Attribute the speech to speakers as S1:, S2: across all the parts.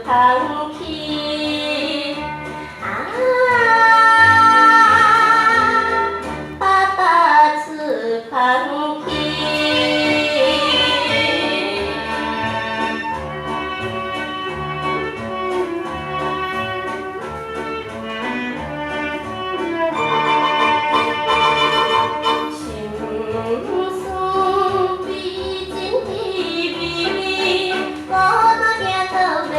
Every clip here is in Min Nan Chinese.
S1: 芳去。啊，爸爸出芳去。心酸悲真滋味，孤單行到碼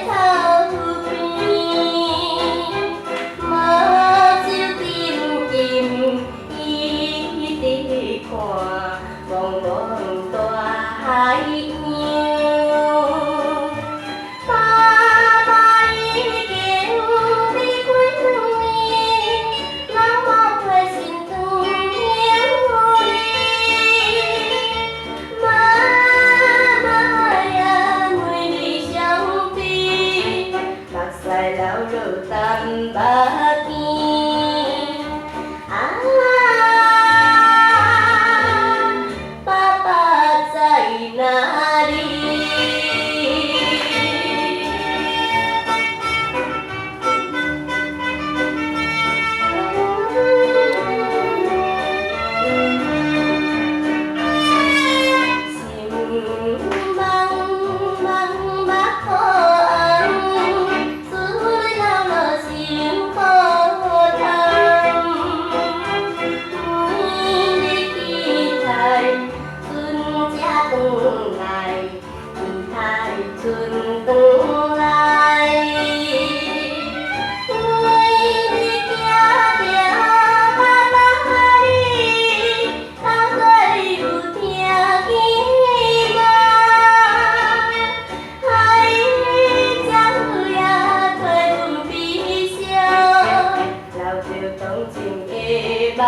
S1: 頭邊，目睭金金伊佇看，茫茫大海洋。爸爸已經離開兩年，人無陪身轉流離。媽媽呀，每日傷悲，目屎流落淡目邊。啊，爸爸在哪裡？心茫茫目苦紅，思淚流落心苦痛。每日期待孫才轉來，期待孫轉來。每日行著爸爸你，到底有聽見無？海鳥呀，替阮悲傷，流著當情的目